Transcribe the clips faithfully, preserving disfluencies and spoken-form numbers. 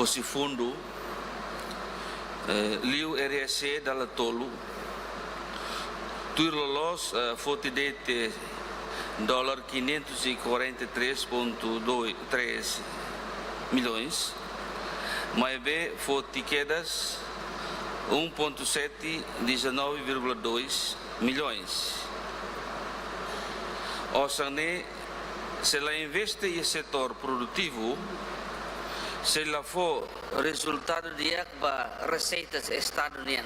husi fundu, eh, liu R S E dala tolu, tuir loloos, eh, foti de'it dólar quinhentos e quarenta e três ponto dois três milhões, maibé foti kedas um ponto sete dezanove vírgula dois milhões. Osan ne'e, se la investe iha setór produtivu, sei la fó rezultadu di'ak ba reseitas Estadu nian.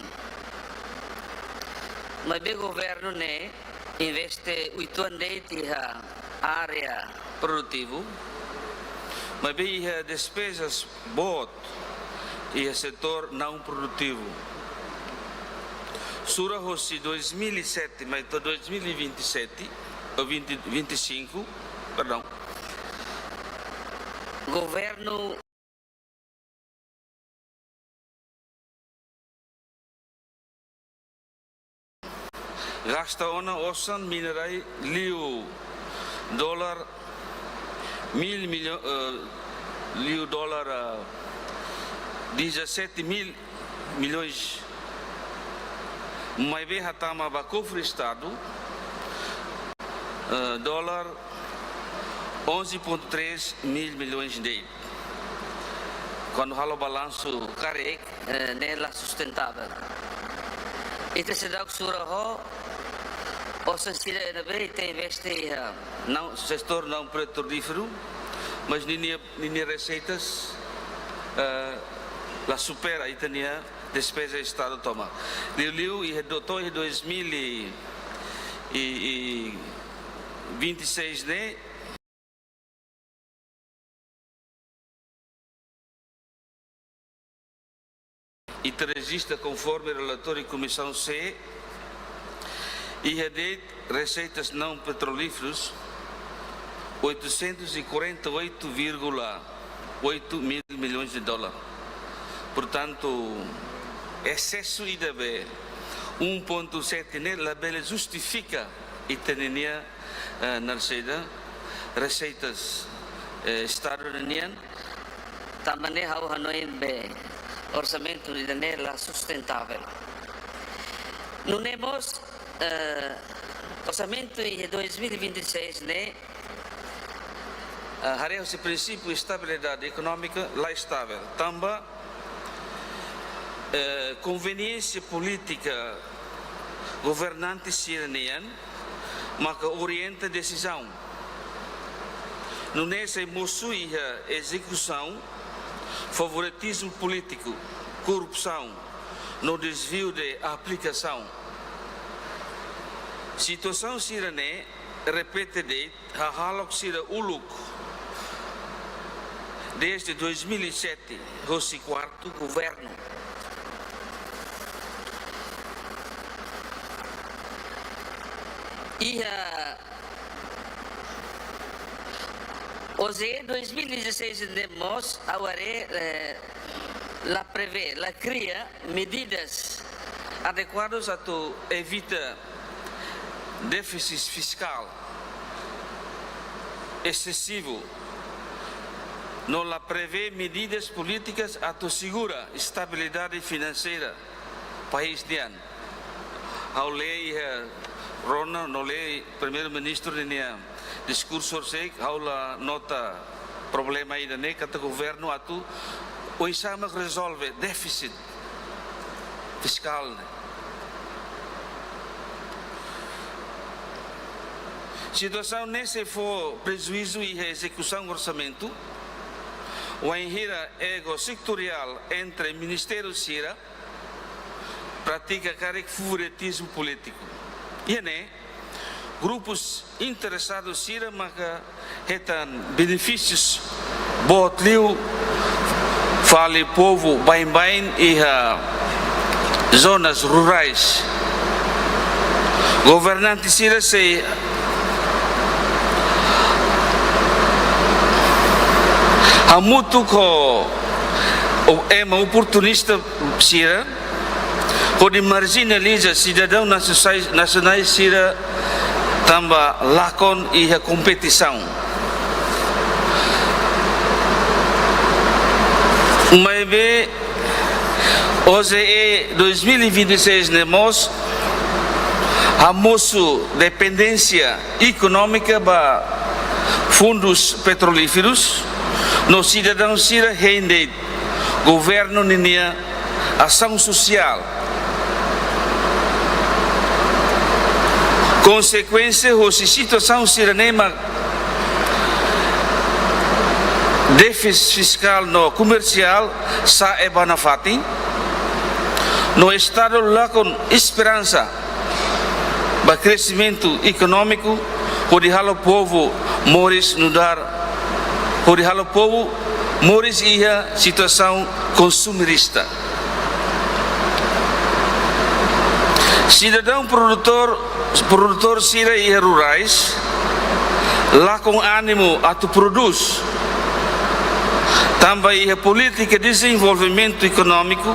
Maibé governu ne'e investe uitoan de'it iha área produtivu, maibé iha despezas boot iha setór não produtivu. Sura hosi dois mil e sete mai to'o dois mil e vinte e sete, ou vinte, vinte e cinco, perdão. Governu gasta ona osan mina rai liu dólar mil milhões, eh, liu dólar, eh, dezassete mil milhões. Maibé hatama ba kofre Estadu, eh, dólar onze ponto três mil milhões de'it. Kuandu halo balansu karik, eh, ne'e la sustentável. Ita seidauk sura ho osan sira ne'ebé ita investe iha não, setór não petrolíferu, mas ninia, ninia reseitas, eh, la supera ita-nia despeza Estadu tomak. Liuliu iha do-, to'o iha dois mil e vinte e seis ne'e, ita rejista konforme relatóriu Komisaun C, iha de'it reseitas não petrolíferus oitocentos e quarenta e oito vírgula oito mil milhões de dólar. Portantu, esesu ida be um ponto sete ne'e labele justifika ita-nia, eh, naran saida, reseitas, eh, Estadu nian, tanba ne'e ha'u hanoin be orsamentu ida-ne'e la sustentável. Nune'e mós, eh, orsamentu iha dois mil e vinte e seis ne'e, eh, haree husi prinsípiu estabilidade ekonómika la estável. Tanba, eh, konveniénsia polítika governante sira-nian maka orienta desizaun. Nune'e sei mosu iha ezekusaun, favoritizmu polítiku, korrupsaun, no dezviu de aplikasaun. Situasaun sira-ne'e repete de'it hahalok sira uluk desde dois mil e sete, hosi kuartu governu. Iha O J E dois mil e dezasseis ne'e mós, ha'u haree, eh, la prevee, la kria medidas adekuadas atu evita défisit fiskál esesivu, no la prevee medidas polítikas atu segura estabilidade finanseira país nian. Ha'u lee iha rona no lee Primeiru-Ministru ninia diskursu horisehik, ha'u la nota problema ida-ne'e katak governu atu oinsá mak rezolve défisit fiskál ne'e. Situasaun ne'e sei fó prejuízu iha ezekusaun orsamentu, wainhira ego setoriál entre ministériu sira pratika karik favoritizmu polítiku. Iha ne'e, grupus interesadu sira maka hetan benefísius boot liu fali povu baibain iha zonas rurais. Governante sira sei hamutuk ho ema oportunista sira, hodi marjinaliza sidadaun nasionais, nasionais sira tanba lakon iha kompetisaun. Mai Ne'ebé OJE dois mil e vinte e seis ne'e mós hamosu dependénsia ekonómika ba fundus petrolíferus, no sidadaun sira hein de'it governu ninia asaun sosiál. Konsekuénsia hosi situasaun sira-ne'e mak défisit fiskál no komersiál sa'e ba nafatin, no Estadu lakon esperansa ba kresimentu ekonómiku, hodi halo povu moris nu'udar, hodi halo povu moris iha situasaun konsumista. Sidadaun produtór, produtór sira iha rurais lakon ánimu atu prodús. Tanba iha polítika dezenvolvimentu ekonómiku,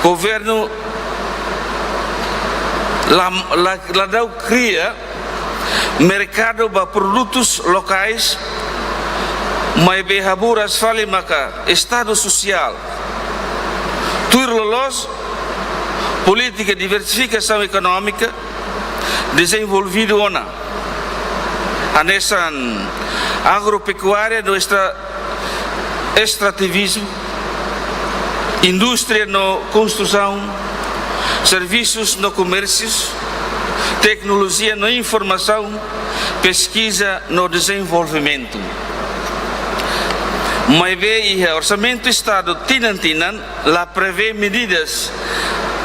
governu la, la, la dau kria merkadu ba produtus lokais, maibé haburas fali maka Estadu sosiál. Tuir loloos, polítika diversifikasaun ekonómika dezenvolvidu ona, hanesan agropekuária no estra-, estrativizasaun, indústria no konstrusaun, servisus no komérsiu, teknolojia no informasaun, peskiza no dezenvolvimentu. Maibé iha orsamentu Estadu tinan-tinan la prevee medidas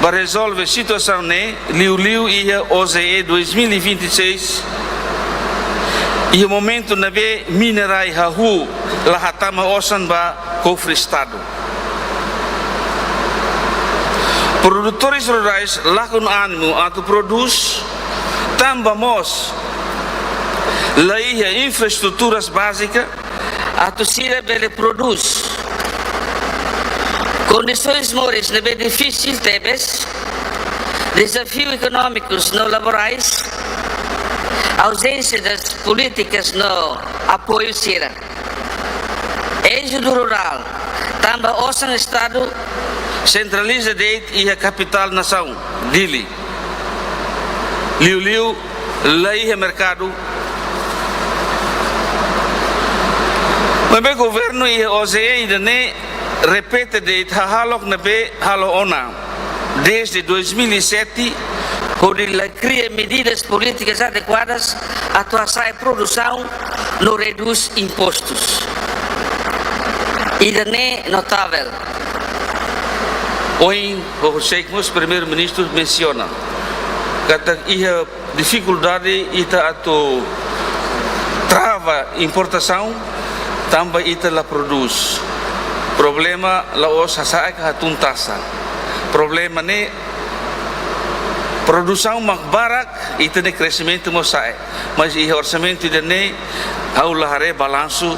ba rezolve situasaun ne'e, liuliu iha OJE dois mil e vinte e seis, iha momentu ne'ebé mina-rai hahú la hatama osan ba kofre Estadu. Produtores rurais lakon ánimu atu prodús, tanba mós la iha infraestruturas bázika atu sira bele prodús. Kondisoens moris ne'ebé difisil tebes, dezafiu ekonómikus no laborais, auzénsia das polítikas no apoiu sira. Ézodu rurál, tanba osan Estadu sentraliza de'it iha kapitál nasaun, Dili. Liuliu la iha merkadu. Maibé governu iha OJE ida-ne'e repete de'it hahalok ne'ebé halo ona dezde dois mil e sete, hodi la kria medidas polítikas adekuadas atu hasa'e produsaun no redús impostus. Ida-ne'e notável. Ohin, horiseik mós Primeiru-Ministru mensiona katak iha difikuldade ita atu trava importasaun, tanba ita la prodús. Problema la'ós hasa'e ka hatún taxa. Problema ne'e produsaun mak barak, ita-nia kresimentu mós sa'e. Mas iha orsamentu ida-ne'e, ha'u la haree balansu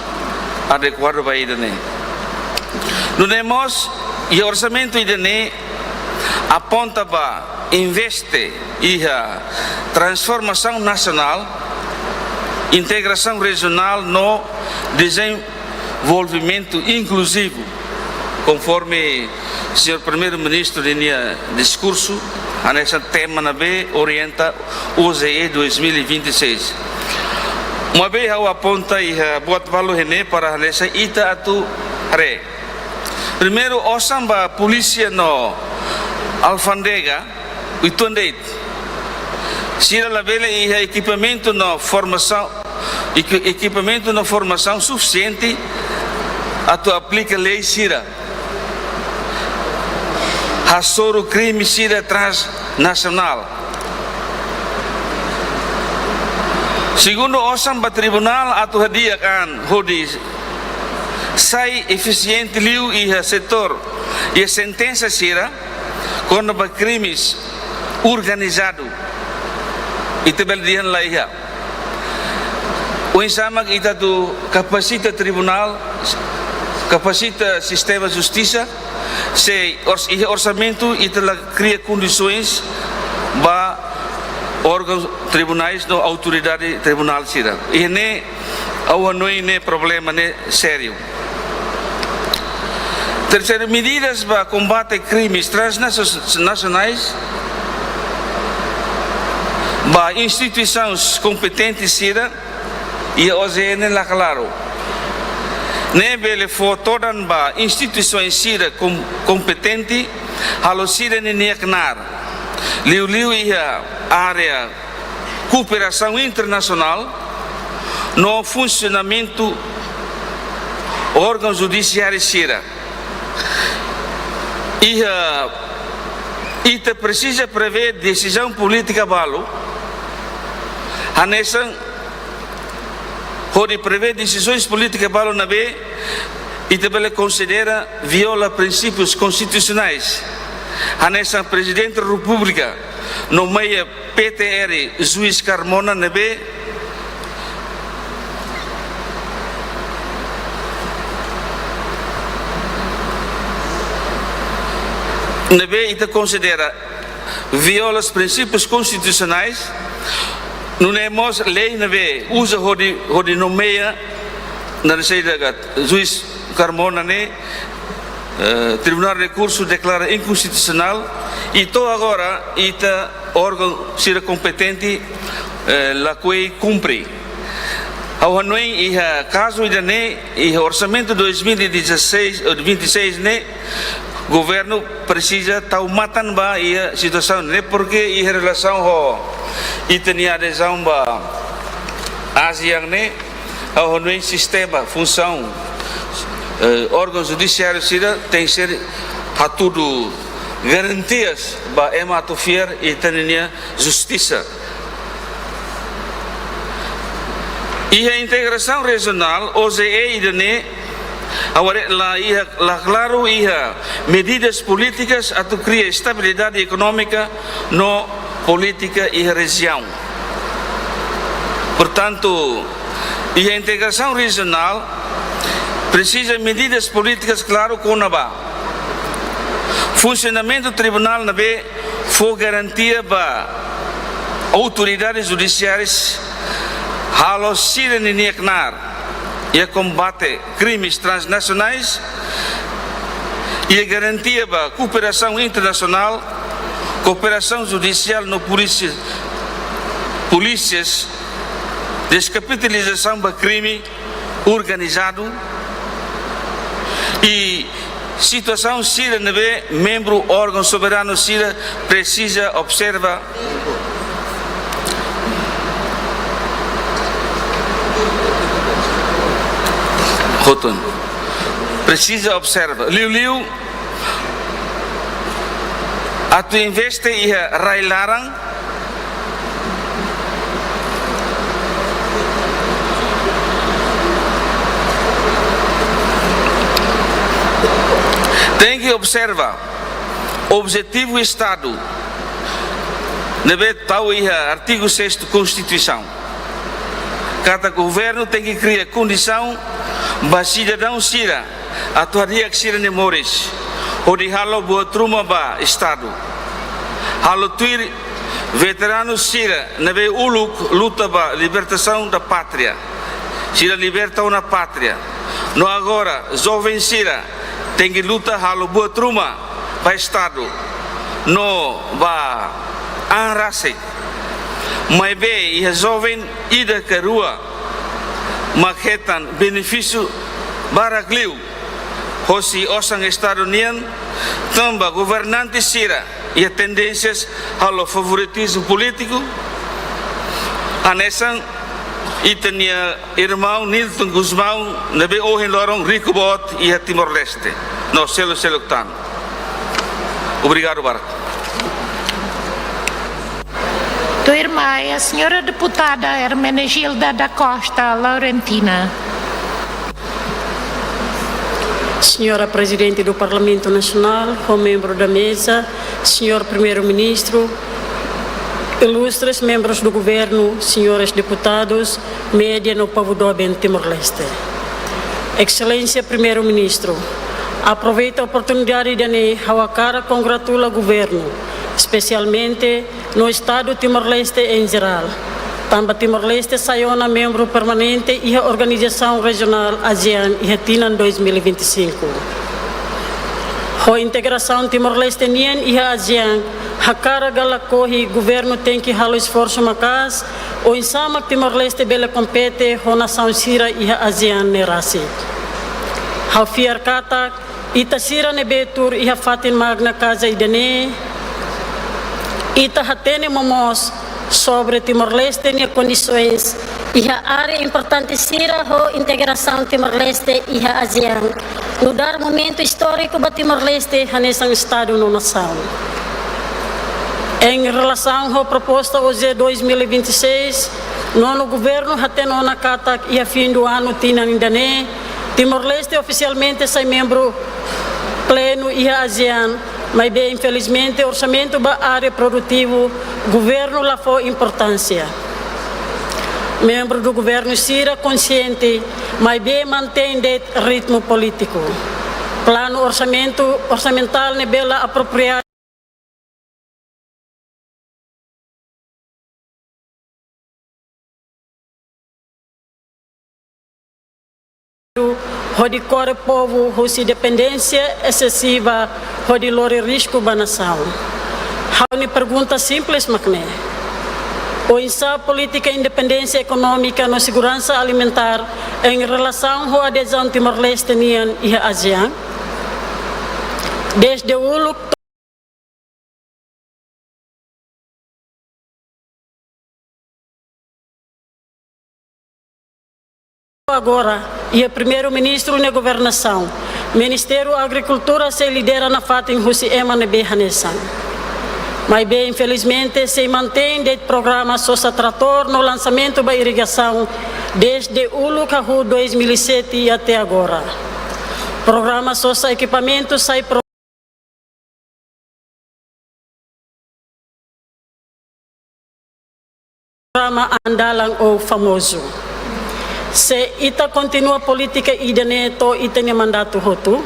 adekuadu ba ida-ne'e. Nune'e mós, iha orsamentu ida-ne'e aponta ba investe iha transformasaun nasionál, integrasaun rejionál no dezenvolvimentu inkluzivu, konforme señór Primeiru-Ministru ninia diskursu, hanesan tema ne'ebé orienta OJE dois mil e vinte e seis. Maibé ha'u aponta iha buat balu iha-ne'e para hanesan ita atu haree. Primeiru, osan ba polísia no alfándega, uitoan de'it. Sira labele iha ekipamentu no formasaun, equi-, ekipamentu no formasaun sufisiente atu aplika lei sira, hasoru krime sira transnasionál. Segundu, osan ba tribunál atu hadi'a an hodi sai efisiente liu iha setór, iha sentensa sira kona-ba krimes organizadu. Ita bele dehan la iha. Oinsá mak ita atu kapasita tribunál, kapasita sistema justisa, se ors-, iha orsamentu ita la kria kondisoens ba órgaun tribunais no autoridade tribunál sira. Iha ne'e, ha'u hanoin ne'e problema ne'e sériu. Terseiru, medidas ba kombate krimes transnasionais ba instituisaun kompetente sira iha OJN la klaru. Ne'e bele fó todan ba instituisaun sira kom-, kompetente halo sira-nia knaar, liuliu iha área kooperasaun internasionál no funsionamentu órgaun judisiáriu sira. Iha, ita presiza prevee desizaun polítika balu, hanesan hodi prevee desizaun polítika balu ne'ebé ita bele konsidera viola prinsípius konstitusionais, hanesan Prezidente Repúblika nomeia PTR Juiz Carmona ne'ebé, ne'ebé ita konsidera viola prinsípius konstitusionais, nune'e mós lei ne'ebé uza hodi, hodi nomeia, na sei dagat, Juiz Carmona ne'e, eh, Tribunál Rekursu deklara inkonstitusionál, i to'o agora ita órgaun sira kompetente, eh, lakohi kumpre. Ha'u hanoin iha kazu ida-ne'e, iha orsamentu dois mil e dezasseis, eh, vinte e seis ne'e, governu presiza tau matan ba iha situasaun ne'e, porque iha relasaun ho ita-nia adezaun ba ASEAN ne'e, ha'u hanoin sistema, funsaun, eh, órgaun judisiáriu sira tenke ser hatudu garantias ba ema atu fiar ita-nia justisa. Iha integrasaun rejionál, OJE ida-ne'e, agora la iha, la klaru iha medidas polítikas atu kria estabilidade ekonómika no polítika iha rejiaun. Portantu, iha integrasaun rejionál presiza medidas polítikas klaru kona-ba funsionamentu tribunál ne'ebé fó garantia ba autoridades judiciais halo sira-nia knaar iha kombate krimes transnasionais, iha garantia ba kooperasaun internasionál, kooperasaun judisiál no polísia, polísias, deskapitalizasaun ba krime organizadu i situasaun sira ne'ebé membru órgaun soberanu sira presiza observa. Hoton. Presiza observa. Liuliu atu investe iha rai-laran, tenke observa objetivu Estadu ne'ebé tau iha artigu sestu Konstituisaun, katak governu tenke kria kondisaun ba sidadaun sira atu hadi'a sira-nia moris, hodi halo buat ruma ba Estadu. Halo tuir veteranu sira ne'ebé uluk luta ba libertasaun da pátria, sira liberta ona pátria. No agora, joven sira tenke luta halo buat ruma ba Estadu no ba an rasik. Maibé iha joven ida ka rua mak hetan benefísiu barak liu hosi osan Estadu nian, tanba governante sira iha tendénsias halo favoritizmu polítiku, hanesan ita-nia irmaun Nilton Gusmão ne'ebé ohin loron riku boot iha Timor-Leste no seluk-seluk tan. Obrigadu barak. Tuirmai, a senhora deputada Hermenegilda da Costa Laurentina. Senhora Presidente do Parlamento Nacional, ho membru da meza, Senhor Primeiro-Ministro, ilustres membros do Governo, senhores deputados, média no povu doben Timor-Leste. Exelénsia Primeiro-Ministru, aproveita oportunidade ida-ne'e ha'u hakarak kongratula Governu, espesialmente no Estadu Timor-Leste em geral, tanba Timor-Leste sai ona membru permanente iha organizasaun rejionál ASEAN iha tinan dois mil e vinte e cinco. Ho integrasaun Timor-Leste nian iha ASEAN, hakarak ka lakohi, governu tenke halo esforsu maka'as, oinsá mak Timor-Leste bele kompete ho nasaun sira iha ASEAN ne'e rasik. Ha'u fiar katak, ita sira ne'ebé tuur iha fatin magna kaza ida-ne'e, ita hatene momoos sobre Timor-Leste nia kondisoens iha área importante sira ho integrasaun Timor-Leste iha ASEAN, nu'udar momentu istóriku ba Timor-Leste hanesan Estadu no nasaun. Em relasaun ho proposta OJE dois mil e vinte e seis, nonu governu hatene ona katak iha fim do ano tinan ida-ne'e, Timor-Leste ofisialmente sai membru plenu iha ASEAN, maibé infelizmente orsamentu ba área produtivu governu la fó importánsia. Membru do governu sira konsiente, maibé mantein de'it ritmu polítiku. Planu orsamentu, orsamentál ne'ebé la apropriadu hodi kore povu husi dependénsia esesiva hodi lori risku ba nasaun. Ha'u-nia pergunta simples mak ne'e: oinsá polítika independénsia ekonómika no seguransa alimentár em relasaun ho adezaun Timor-Leste nian iha ASEAN? Desde uluk to'o agora, iha Primeiru-Ministru nia governasaun, Ministériu Agrikultura sei lidera nafatin husi ema ne'ebé hanesan. Maibé, infelizmente, sei mantein de'it programa sosa tratór no lansamentu ba irrigasaun desde uluk hahú dois mil e sete até agora. Programa sosa ekipamentu sai pro- programa andalan ou famozu. Se ita kontinua polítika ida-ne'e to'o ita-nia mandatu hotu,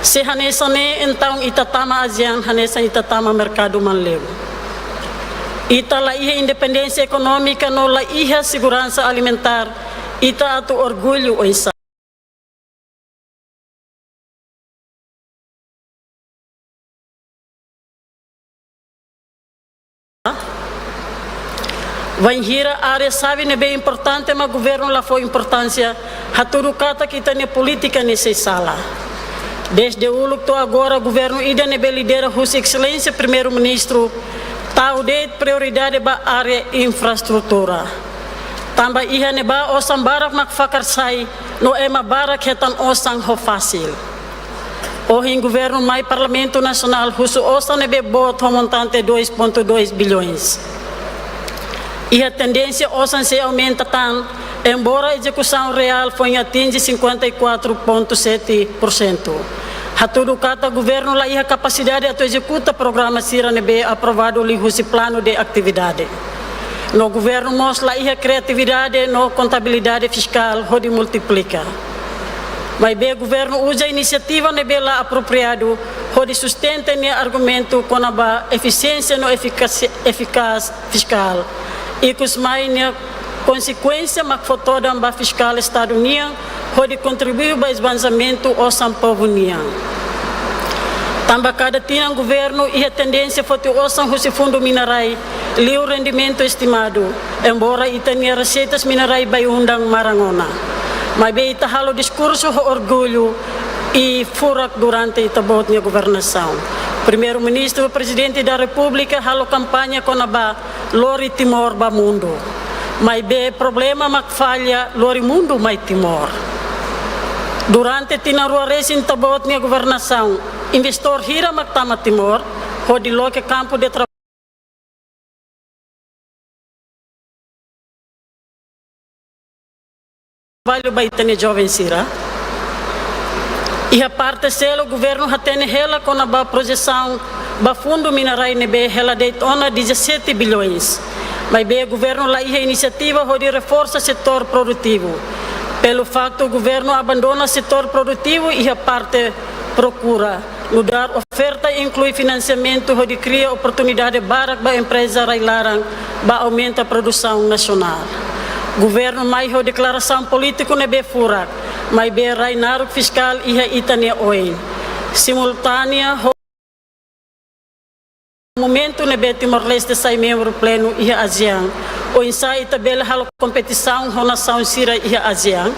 se hanesan ne'e, entaun ita tama ASEAN hanesan ita tama merkadu manleu. Ita la iha independénsia ekonómika no la iha seguransa alimentár, ita atu orgullu oinsá? Wainhira área xave ne'ebé importante mak governu la fó importánsia, hatudu katak ita-nia polítika ne'e sei sala. Desde uluk to'o agora, governu ida ne'ebé lidera husi Exelénsia Primeiru-Ministru tau de'it prioridade ba área infraestrutura. Tanba iha ne'ebá osan barak mak fakar sai, no ema barak hetan osan ho fasil. Ohin governu mai Parlamentu Nasionál husu osan ne'ebé boot ho montante dois ponto dois bilhões. Iha tendénsia osan sei aumenta tan, embora ezekusaun reál foin atinje cinquenta e quatro ponto sete por cento. Hatudu katak governu la iha kapasidade atu ezekuta programa sira ne'ebé aprovadu liuhusi planu de atividade. No governu mós la iha kriatividade no kontabilidade fiskál hodi multiplika. Maibé governu uza inisiativa ne'ebé la apropriadu hodi sustenta nia argumentu kona-ba efisiénsia no efikasi-, efikás fiskál. Ikus mai nia konsekuénsia mak fó todan ba fiskál Estadu nian, hodi kontribui ba esbanjamentu osan povu nian. Tanba kada tinan governu iha tendénsia foti osan husi fundu mina-rai liu rendimentu estimadu, embora ita-nia reseitas mina-rai baibain maran ona. Maibé ita halo diskursu ho orgullu i furak durante ita-boot nia governasaun. Primeiru-Ministru, Prezidente da Repúblika halo kampaña kona-ba lori Timor ba mundu. Maibé problema mak falla lori mundu mai Timor. Durante tinan rua resin ita-boot nia governasaun, investór hira mak tama Timor, hodi loke kampu de tra- traballu ba ita-nia joven sira. Iha parte seluk, governu hatene hela kona-ba projesaun ba fundu mina-rai ne'ebé hela de'it ona dezassete bilhões. Maibé governu la iha inisiativa hodi reforsa setór produtivu. Pelu faktu governu abandona setór produtivu iha parte prokura, nu'udar oferta inklui finansiamentu hodi kria oportunidade barak ba empreza rai-laran ba aumenta produsaun nasionál. Governu mai ho deklarasaun polítiku ne'ebé furak, maibé rai naruk fiskál iha ita-nia oin. simultánea ho momentu ne'ebé Timor-Leste sai membru plenu iha ASEAN, oinsá ita bele halo kompetisaun ho nasaun sira iha ASEAN.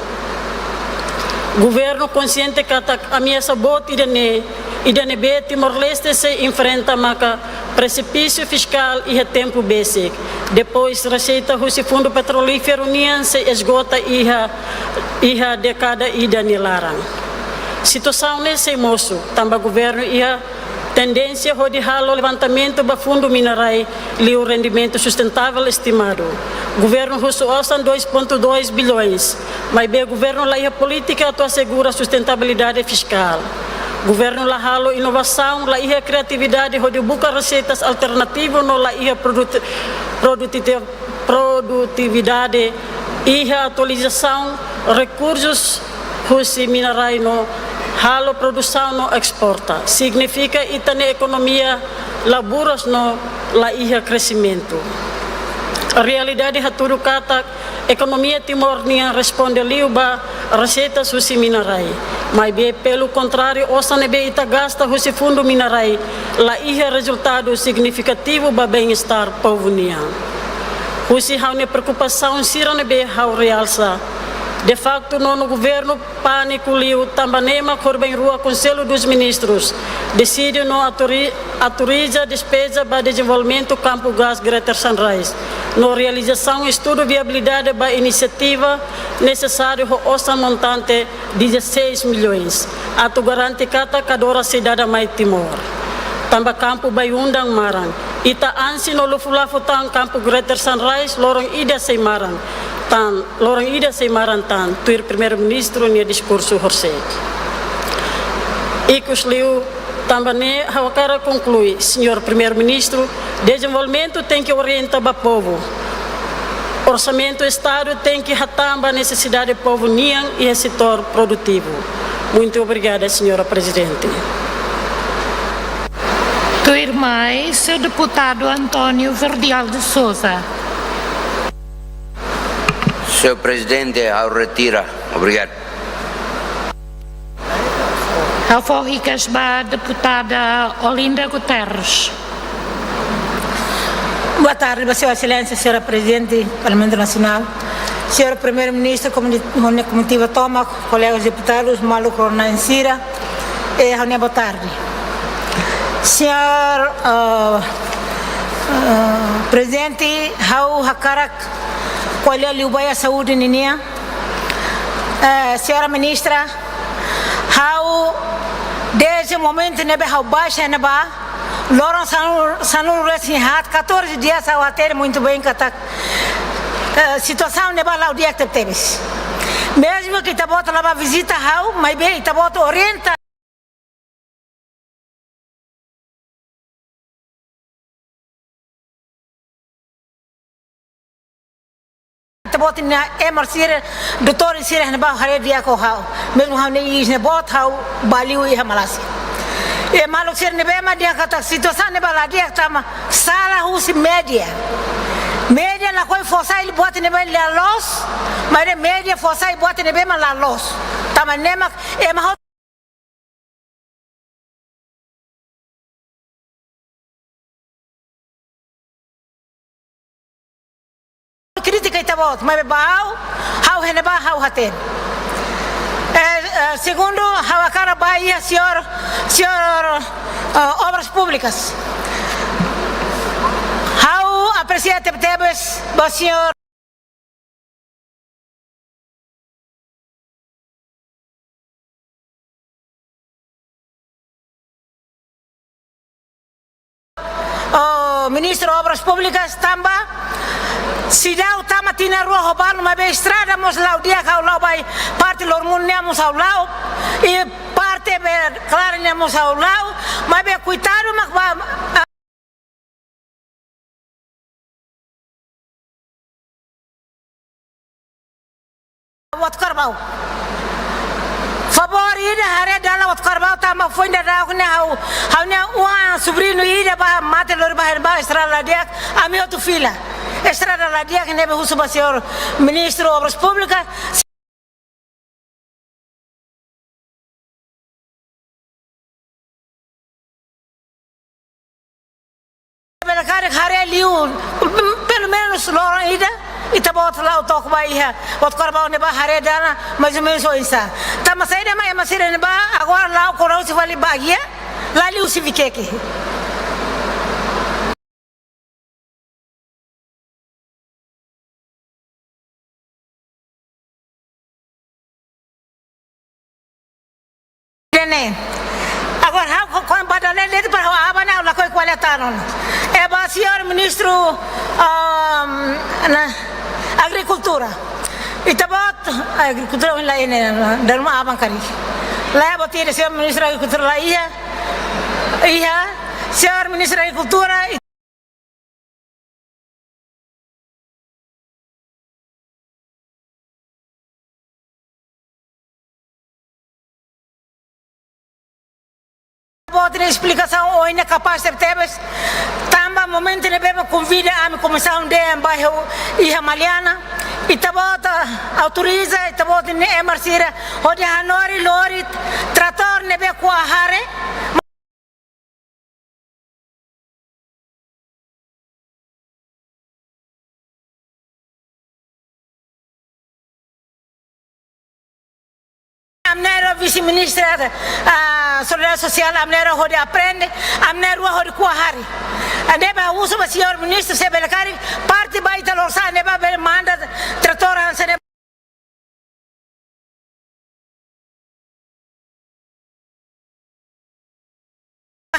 Governu konsiente katak ameasa boot ida-ne'e, ida ne'ebé Timor-Leste sei enfrenta maka presipísiu fiskál iha tempu besik. Depois, reseita husi fundu petrolíferu nian sei esgota iha, iha dékada ida nia laran. Situasaun ne'e sei mosu, tanba governu iha tendénsia hodi halo levantamentu ba fundu mina-rai liu rendimentu sustentavel estimadu. Governu husu osan dois ponto dois bilhões, maibé governu la iha polítika atu asegura sustentabilidade fiskál. Governu la halo inovasaun, la iha kriatividade hodi buka reseitas alternativu no la iha produt-, produtiti-, produtividade iha atualizasaun rekursus husi mina-rai no halo produsaun no esporta. Signifika ita-nia ekonomia la buras no la iha kresimentu. Realidade hatudu katak ekonomia Timor nian responde liu ba reseitas husi mina-rai. Maibé, pelu kontráriu, osan ne'ebé ita gasta husi fundu mina-rai la iha rezultadu signifikativu ba bem-estar povu nian. Husi ha'u-nia preokupasaun sira ne'ebé ha'u realsa. De faktu, nonu governu pániku liu, tanba ne'e mak korban rua Konsellu dos Ministrus deside no autori-, autoriza despeza ba dezenvolvimentu kampu gás Greater Sunrise, no realizasaun estudu viabilidade ba inisiativa nesesáriu ho osan montante dezasseis milhões, atu garante katak Kadora sei dada mai Timor. Tanba kampu Baiundan maran, ita ansi no lufu-lafu tan kampu Greater Sunrise loron ida sei maran tan, loron ida sei maran tan, tuir Primeiru-Ministru nia diskursu horisehik. Ikusliu, tanba ne'e ha'u hakarak konklui, Señór Primeiru-Ministru, dezenvolvimentu tenke orienta ba povu. Orsamentu Estadu tenke hatán ba nesesidade povu nian iha setór produtivu. Muito obrigada, Señora Prezidente. Tuirmai, señór deputadu António Verdial de Sousa. Señór Prezidente, ha'u retira. Obrigadu. Ha'u fó hikas ba deputada Olinda Guterres. Boa tarde, ba Sua Exelénsia, Señora Prezidente Parlamentu Nasionál, Señór Primeiru-Ministru, komuni-, ha'u-nia komitiva tomak, kolegas deputadus, maluk rona-na'in sira, eh, ha'u-nia boa tarde. Señór, eh, eh, Prezidente, ha'u hakarak ko'alia liu ba iha saúde ninian. Eh, Señora Ministra, ha'u, dezde momentu ne'ebé ha'u baixa ne'ebá, loron sanulu, sanulu-resin-haat, catorze dias ha'u hatene muito bem katak, eh, situasaun ne'ebá la'o di'ak tebetebes. Mezmu ke ita-boot la bá vizita ha'u, maibé ita-boot orienta ita-boot nia ema sira, doutór sira ne'ebá haree di'ak ho ha'u. Mezmu ha'u-nia iis ne'e boot, ha'u bá liu iha Malásia. I maluk sira ne'ebé ema dehan katak situasaun ne'ebá la di'ak tanba sala husi média. Média lakohi fó sai buat ne'ebé la loos, maibé média fó sai buat ne'ebé mak la loos. Tanba ne'e mak ema hotu kritika ita-boot, maibé ba ha'u, ha'u iha ne'ebá ha'u hatene. Eh, eh, segundu, ha'u hakarak bá iha señór, señór, eh, Obras Públikas. Ha'u apresia tebetebes ba señór Ó, Ministru Obras Públikas tanba seidauk tama tinan rua ho balu, maibé estrada mós la'o di'ak, ha'u la'o ba parte Loromonu nian mós ha'u la'o, i parte be Klaran nian mós ha'u la'o, maibé koitadu mak ba, ah, Watu Karbau. Favór ida haree dala Watu Karbau tanba foin daudauk ne'e ha'u, ha'u-nia oan sobriñu ida bá mate lori bá, bá estrada la di'ak, ami hotu fila. Estrada la di'ak ne'ebé husu ba señór Ministru Obras Públikas. Loron ida, ita-boot la'o to'o ba iha, Botucatu ne'ebá haree dana, mais ou menus oinsá. Tanba saida mak ema sira ne'ebá, agora la'o korosi fali bagia, la liu husi Vikeke. Ne'e. Agora, ha'u ko-, kon ba dale letu para ha'u aban ne'e ha'u lakohi ko'alia tan ona. E ba señór ministru, ahm, na, agrikultura. Ita-boot, agrikultura ohin la iha ne'e, dala ruma aban karik. La iha buat ida, señór ministru agrikultura la iha. Iha, señór ministru agrikultura, ita-boot nia esplikasaun ohin ne'e kapás tebetebes. Tanba momentu ne'ebé mak konvida ami komisaun dehan ba iha, iha Maliana. Ita-boot autoriza, ita-boot nia ema sira hodi hanorin lori tratór ne'ebé ko'a hare. Ami na'in-rua vise-ministra, ah, solidariedade sosiál, ami na'in-rua hodi aprende, ami na'in-rua hodi ko'a hare. Ne'ebé husu ba señór ministru, se bele karik, parte ba ita lorosa'e ne'ebá bele manda tratór hanesan ne'e.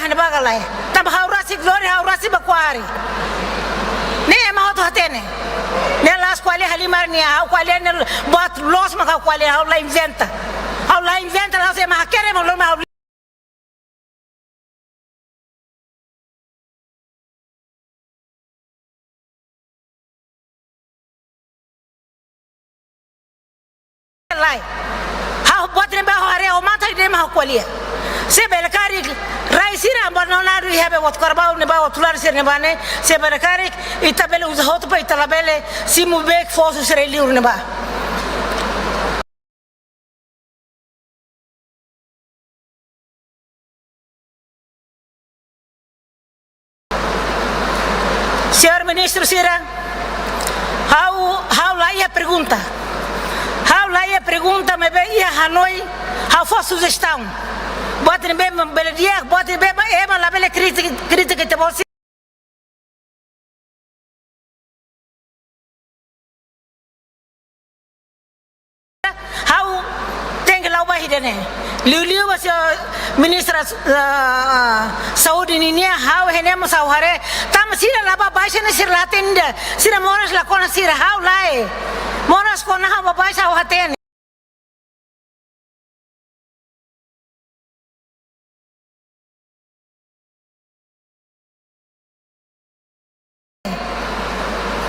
Hane baga lai. Tanba ha'u rasik lori, ha'u rasik bá ko'a hare. Ne'e ema hotu hatene. Ne'e la'ós ko'alia halimar nian, ha'u ko'alia ne'e buat loos mak ha'u ko'alia, ha'u la inventa. Ha'u la inventa, la'ós ema hakerek mak lori mak ha'u lai. Ha'u buat ne'ebé ha'u haree, ha'u matan ida mak ha'u ko'alia. Se bele karik rai sira abandonadu iha be Botucatu ne'ebá, Botucatu sira ne'ebá ne'e, se bele karik ita bele uza hotu para ita labele simu beik fosu sira liur ne'ebá. Señór ministru sira, ha'u, ha'u la iha pergunta. Ha'u la iha pergunta, maibé iha hanoin, ha'u fó sujestaun. Buat ne'ebé mak bele di'ak, buat ne'ebé mak ema labele kritika, kritika ita-boot sira. Ha'u tenke la'o ba ida-ne'e. Liuliu ba señór ministra, ah, saúde ninian, ha'u iha ne'e mós ha'u haree. Tanba sira la bá baixa ne'e sira la hatene ida. Sira moras la kona sira, ha'u lae. Moras kona ha'u bá baixa ha'u hatene.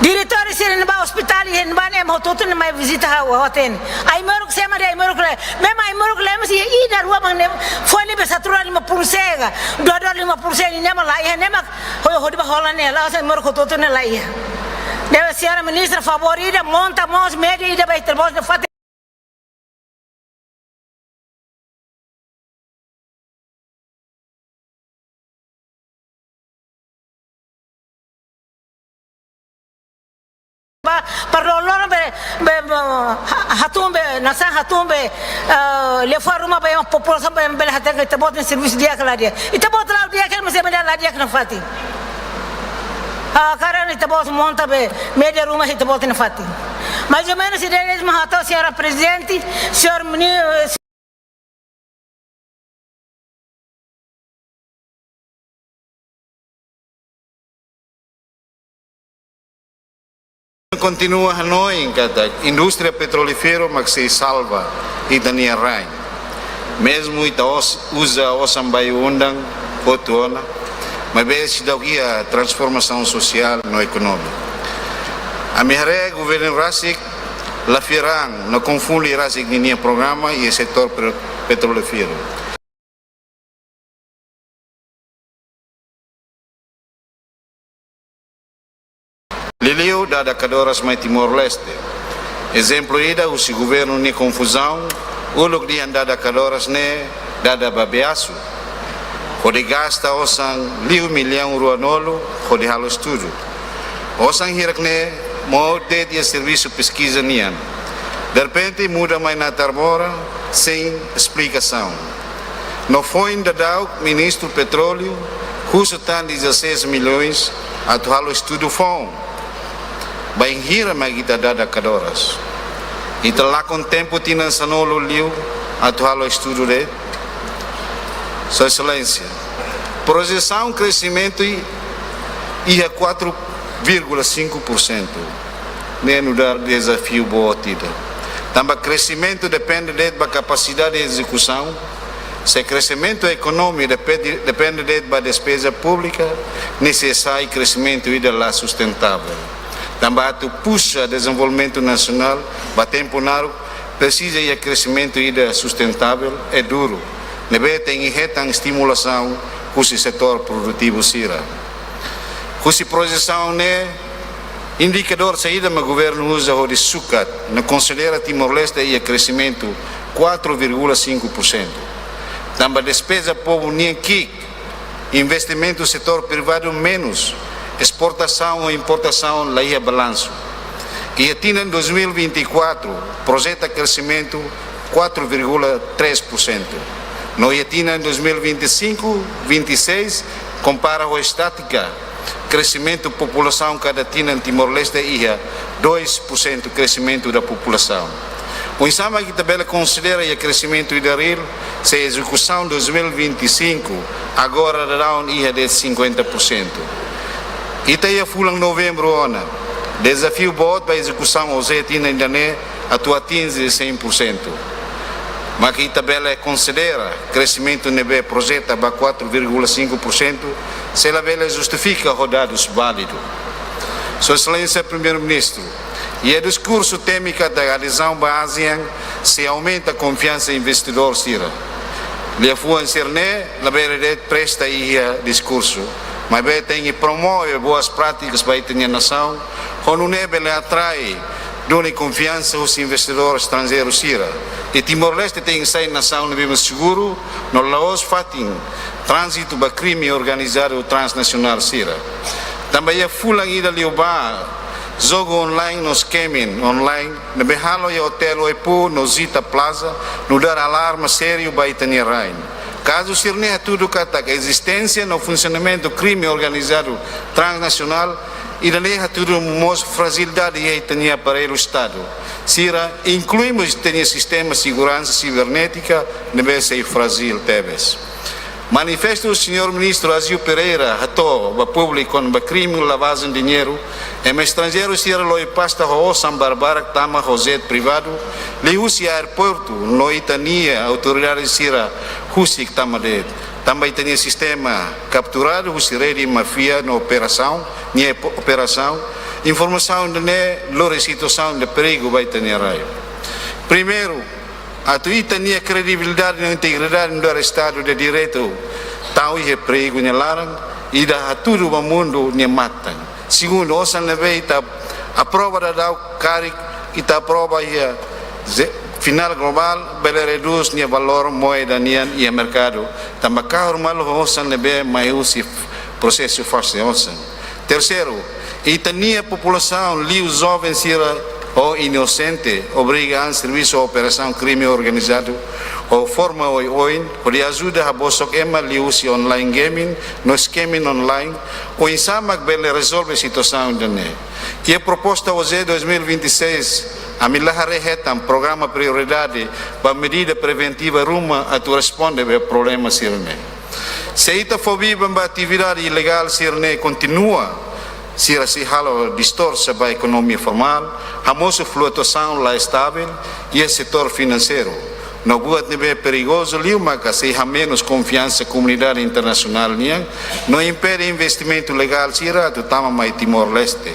Diretór sira ne'ebá ospitál, iha ne'ebá ne'e ema hotu-hotu ne'e mai vizita ha'u, ha'u hatene. Aimoruk sira ema dehan Aimoruk lae. Memang Aimoruk lae, mas iha ida rua mak ne'e, folin be satu dólar lima puluh sen ka, dua dólar lima puluh sen, ne'e mak la iha, ne'e mak ho-, hodi bá hola ne'e, la'ós Aimoruk hotu-hotu ne'e la iha. Ne'ebé señór ministru, favór ida, monta mós média ida ba ita-boot ne'e fatin. Ba, para loroloron be, be, be, ha-, hatún be, nasaun hatún be, eh, liafuan ruma ba iha populasaun be, bele hatene ita-boot nia servisu di'ak ka la di'ak. Ita-boot la'o di'ak, mas ema la di'ak nafatin. Ah, karena ita-boot monta be, média ruma ita-boot nia fatin. Mais ou menus ida-ne'e mak ha'u hato'o, señora Prezidente, señór Mini-, Kontinua hanoin katak indústria petrolíferu mak sei salva ita-nia rain. Mezmu ita os-, uza osan bayu-undan hotu ona, maibé seidauk iha transformasaun sosiál no ekonómiku. Ami haree governu rasik la fiar an no konfunde rasik ninia programa iha setór pe-, petrolíferu. Liuliu dada kadoras mai Timor-Leste. Ezemplu ida husi governu nia konfuzaun, uluk dehan dada kadoras ne'e dada ba Beasu, hodi gasta osan liu millaun ruanulu hodi halo estudu. Osan hirak ne'e Mós de'it iha servisu peskiza nian. Derrepente muda mai natar moras, sein esplikasaun. No foin daudauk Ministru Petróleu husu tan dezasseis milhões atu halo estudu foun. Bainhira mak ita dada kadoras. Ita lakon tempu tinan sanulu liu atu halo estudu de'it. Sua Exelénsia, projesaun kresimentu iha quatro vírgula cinco por cento. Ne'e nu'udar dezafiu boot ida. Tanba kresimentu depende de'it ba kapasidade de ezekusaun. Se kresimentu ekonomia depende, depende de'it ba despeza públika, ne'e sei sai kresimentu ida la sustentável. Tanba atu puxa dezenvolvimentu nasionál ba tempu naruk, presiza iha kresimentu ida sustentável, i duru. Ne'ebé tenke hetan estimulasaun husi setór produtivu sira. Husi projesaun ne'e, indikadór saida mak governu uza hodi sukat no konsidera Timor-Leste iha kresimentu quatro vírgula cinco por cento. Tanba despeza povu nian ki'ik, investimentu setór privadu menus, esportasaun ou importasaun la iha balansu. Iha tinan dois mil e vinte e quatro, projeta kresimentu quatro vírgula três por cento. No iha tinan dois mil e vinte e cinco, vinte e seis, kompara ho estátika, kresimentu populasaun kada tinan Timor-Leste iha dois por cento kresimentu da populasaun. Oinsá mak ita bele konsidera iha kresimentu ida reál, se ezekusaun dois mil e vinte e cinco agora daudaun iha de'it cinquenta por cento. Ita iha fulan Novembru ona. Dezafiu boot ba ezekusaun ozet ina ida-ne'e atu atinje cem por cento. Mak ita bele konsidera kresimentu ne'ebé projeta ba quatro vírgula cinco por cento, se labele justifika ho dadus válidu. Sua Exelénsia Primeiru-Ministru, iha diskursu temi katak adezaun ba ASEAN sei aumenta konfiansa investidór sira. Liafuan sira-ne'e labele de'it presta iha diskursu, maibé tenke promove boas prátikas ba ita-nia nasaun, ho nune'e bele atrai duni konfiansa husi investidór estranjeiru sira. I Timor-Leste tenke sai nasaun ne'ebé mak seguru, no la'ós fatin tránzitu ba krime organizadu transnasionál sira. Tanba iha fulan ida liubá, jogu online no scamming online ne'ebé halo iha Hotel Oepu no Zita Plaza, nu'udar alarma sériu ba ita-nia rain. Kazu sira-ne'e hatudu katak ezisténsia no funsionamentu krime organizadu transnasionál, ida-ne'e hatudu mós frajilidade iha ita-nia aparellu Estadu sira, inklui mós ita-nia sistema seguransa sibernétika ne'ebé sei frajil tebes. Manifestu señór Ministru Aziu Pereira hato'o ba públiku kona-ba krime lavagem de dinheiro, ema estranjeiru sira lori pasta ho osan barbarak tama ho jet privadu, liuhusi aeroportu, no ita-nia autoridade sira husik tama de'it. Tanba ita-nia sistema kapturadu husi rede máfia no operasaun, nia po-, operasaun, informasaun ida-ne'e lori situasaun de perigu ba ita-nia rain. Primeiru, atu ita-nia kredibilidade no integridade nu'udar Estadu de Direitu tau iha perigu nia laran, ida hatudu ba mundu nia matan. Segundu, osan ne'ebé ita aprova daudauk karik ita aprova iha ze-, final globál, bele redús nia valór moeda nian iha merkadu, tanba kahur malu ho osan ne'ebé mai husi prosesu fase osan. Terseiru, ita-nia populasaun, liu joven sira ho inosente, obriga an servisu operasaun krime organizadu ho forma oioin, hodi ajuda habosok ema liuhusi online gaming no scamming online, oinsá mak bele rezolve situasaun ida-ne'e. Iha proposta OJE dois mil e vinte e seis, ami la haree hetan programa prioridade ba medida preventiva ruma atu responde ba problema sira-ne'e. Se ita fó biban ba atividade ilegál sira-ne'e kontinua, sira sei halo distorsa ba ekonomia formál, hamosu flutuasaun la estável iha setór finanseiru. No buat ne'ebé perigozu liu maka sei hamenus konfiansa komunidade internasionál nian, no impede investimentu legál sira atu tama mai Timor-Leste.